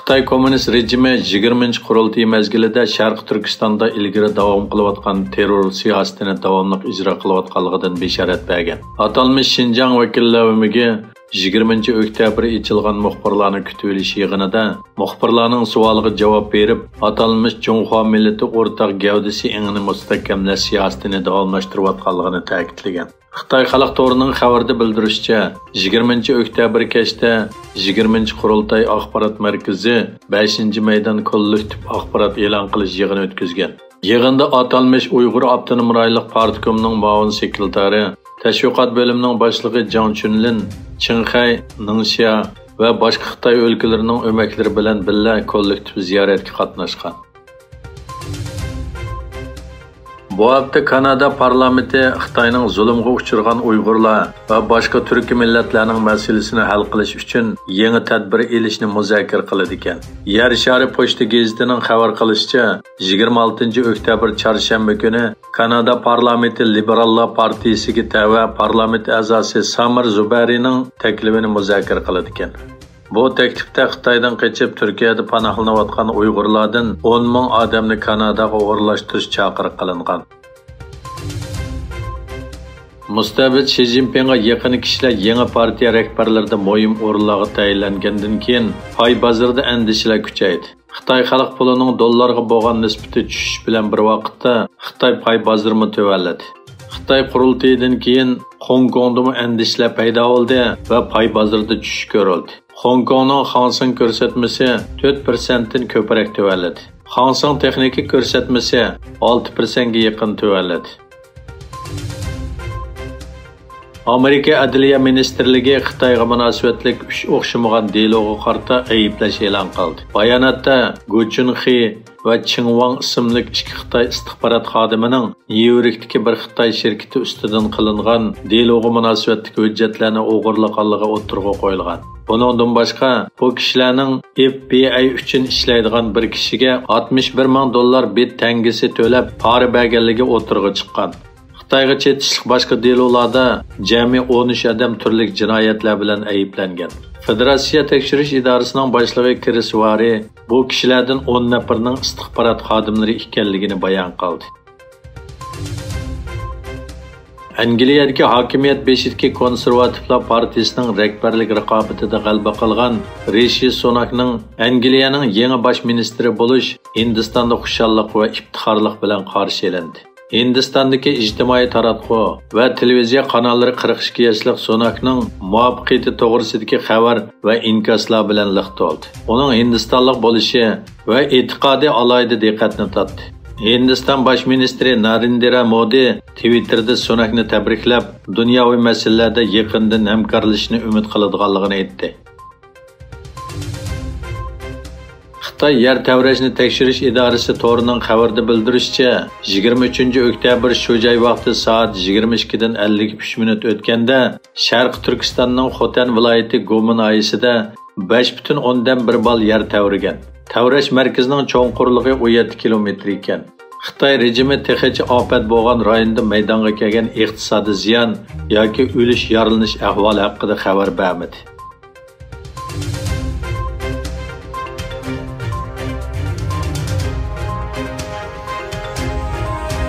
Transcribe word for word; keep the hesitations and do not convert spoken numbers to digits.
خىتاي كوممۇنىست رېجىمى يىگىرمىنچى قۇرۇلتىيى مەزگىلىدە شەرقىي تۈركىستاندا ئىلگىرى داۋام قىلىۋاتقان تېررور سىياسىتىنى داۋاملىق ئىجرا قىلىۋاتقانلىقىدىن بېشارەت بەرگەن. ئاتالمىش شىنجاڭ ۋەكىللەر ئۆمىكى يىگىرمىنچى ئۆكتەبىر ئېچىلغان مۇخبىرلارنى كۈتۈۋېلىش يىغىنىدا مۇخبىرلارنىڭ سوئالىغا جاۋاب بېرىپ، ئاتالمىش جۇڭخۇا مىللىتى ئورتاق گەۋدىسى ئېڭىنى مۇستەھكەملەش سىياسىتىنى داۋاملاشتۇرۇۋاتقانلىقىنى تەكىتلىگەن. خىتاي خەلق تورىنىڭ خەۋىرىدە بىلدۈرۈشىچە، يىگىرمىنچى ئۆكتەبىر كەچتە يىگىرمىنچى قۇرۇلتاي ئاخبارات مەركىزى بەشىنچى مەيدان كوللېكتىپ ئاخبارات ئېلان قىلىش يىغىنى ئۆتكۈزگەن. يىغىندا ئاتالمىش ئۇيغۇر ئاپتونوم رايونلۇق پارتكومنىڭ مۇئاۋىن سېكرېتارى، تەشۋىقات بۆلۈمىنىڭ باشلىقى جاڭ چۈنلىن، چىڭخەي، نىڭشيا ۋە باشقا خىتاي ئۆلكىلىرىنىڭ ئۆمەكلىرى بىلەن بىللە كوللېكتىپ زىيارەتكە قاتناشقان. بۇ ھەپتە كانادا پارلامېنتى خىتاينىڭ زۇلۇمغا ئۇچرىغان ئۇيغۇرلار ۋە باشقا تۈركىي مىللەتلەرنىڭ مەسىلىسىنى ھەل قىلىش ئۈچۈن يېڭى تەدبىر ئېلىشنى مۇزاكىرە قىلىدىكەن. يەر شارى پوچتا گېزىتىنىڭ خەۋەر قىلىشىچە، يىگىرمە ئالتىنچى ئۆكتەبىر چارشەنبە كۈنى كانادا پارلامېنتى لىبېراللار پارتىيىسىگە تەۋە پارلامېنت ئەزاسى سامىر زۇبەرىنىڭ تەكلىپىنى مۇزاكىرە قىلىدىكەن. بۇ تەكلىپتە خىتايدىن قېچىپ تۈركىيەدە پاناھلىنىۋاتقان ئۇيغۇرلاردىن ئون مىڭ ئادەمنى كاناداغا ئورۇنلاشتۇرۇش چاقىرىقى قىلىنغان. مۇستەبىت شى جىنپىڭغا يېقىن كىشىلەر يېڭى پارتىيە رەھبەرلىرىدە مۇھىم ئورۇنلارغا تەيىنلەنگەندىن كېيىن، پاي بازىرىدا ئەندىشىلەر كۈچەيدى. خىتاي خەلق پۇلىنىڭ دوللارغا بولغان نىسبىتى چۈشۈش بىلەن بىر ۋاقىتتا، خىتاي پاي بازىرىمۇ تۆۋەنلىدى. خىتاي قۇرۇلتىيىدىن كېيىن خوڭكوڭدىمۇ ئەندىشىلەر پەيدا بولدى ۋە پاي بازىرىدا چۈشۈش كۆرۈلدى. خوڭكوڭنىڭ خاڭسېڭ كۆرسەتمىسى تۆت پىرسەنتتىن كۆپرەك تۆۋەنلىدى. خاڭسېڭ تېخنىكا كۆرسەتمىسى ئالتە پىرسەنتكە يېقىن تۆۋەنلىدى. ئامېرىكا ئەدلىيە مىنىستىرلىكى خىتايغا مۇناسىۋەتلىك ئۈچ ئوخشىمىغان دېلوغا قارىتا ئەيىبلەش ئېلان قىلدى. باياناتتا گۇ چۈنخې ۋە چېڭ ۋاڭ ئىسىملىك ئىككى خىتاي ئىستىخبارات خادىمىنىڭ نيۇ يوركتىكى بىر خىتاي شىركىتى ئۈستىدىن قىلىنغان دېلوغا مۇناسىۋەتلىك ھۆججەتلەرنى ئوغرىلىغانلىقى ئوتتۇرىغا قويۇلغان. بۇنىڭدىن باشقا، بۇ كىشىلەرنىڭ ئېف بى ئاي ئۈچۈن ئىشلەيدىغان بىر كىشىگە ئاتمىش بىر مىڭ دوللار بىت تەڭگىسى تۆلەپ، پارا بەرگەنلىكى ئوتتۇرىغا چىققان. خىتايغا چېتىشلىق باشقا دېلولاردا جەمئىي ئون ئۈچ ئادەم تۈرلۈك جىنايەتلەر بىلەن ئەيىبلەنگەن. فېدېراتسىيە تەكشۈرۈش ئىدارىسىنىڭ باشلىقى كرىس ۋارى بۇ كىشىلەردىن ئون نەپىرىنىڭ ئىستىخبارات خادىملىرى ئىكەنلىكىنى بايان قىلدى. ئەنگلىيەدىكى ھاكىمىيەت بېشىدىكى كونسېرۋاتىپلار پارتىيىسىنىڭ رەھبەرلىك رىقابىتىدە غەلىبە قىلغان رىشى سۇناكنىڭ ئەنگلىيەنىڭ يېڭى باش مىنىستىرى بولۇش ھىندىستاندا خۇشاللىق ۋە ئىپتىخارلىق بىلەن قارشى ئېلىندى. ھىندىستاندىكى ئىجتىمائىي تاراتقۇ ۋە تېلېۋىزىيە قاناللىرى قىرىق ئىككى ياشلىق سۇناكنىڭ مۇۋەپپەقىيىتى توغرىسىدىكى خەۋەر ۋە ئىنكاسلار بىلەن لىق تولدى. ئۇنىڭ ھىندىستانلىق بولۇشى ۋە ئېتىقادى ئالاھىدە دىققەتنى تارتتى. ھىندىستان باش مىنىستىرى نارېندرا مودى تىۋىتتېردا سۇناكنى تەبرىكلەپ، دۇنياۋى مەسىلىلەردە يېقىندىن ھەمكارلىشىشنى ئۈمىد قىلىدىغانلىقىنى ئېيتتى. خىتاي يەر تەۋرەشنى تەكشۈرۈش ئىدارىسى تورىنىڭ خەۋىرىدە بىلدۈرۈشىچە، يىگىرمە ئۈچىنچى ئۆكتەبىر شۇ جاي ۋاقتى سائەت يىگىرمە ئىككىدىن ئەللىك ئۈچ مىنۇت ئۆتكەندە، شەرقىي تۈركىستاننىڭ خوتەن ۋىلايىتى گۇما ناھىيەسىدە بەش پۈتۈن ئوندىن بىر بال يەر تەۋرىگەن. تەۋرەش مەركىزىنىڭ چوڭقۇرلۇقى ئون يەتتە كىلومېتىر ئىكەن. خىتاي رېجىمى تېخىچە ئاپەت بولغان رايوندا مەيدانغا كەلگەن ئىقتىسادىي زىيان ياكى ئۆلۈش، يارىلىنىش ئەھۋالى ھەققىدە خەۋەر بەرمىدى.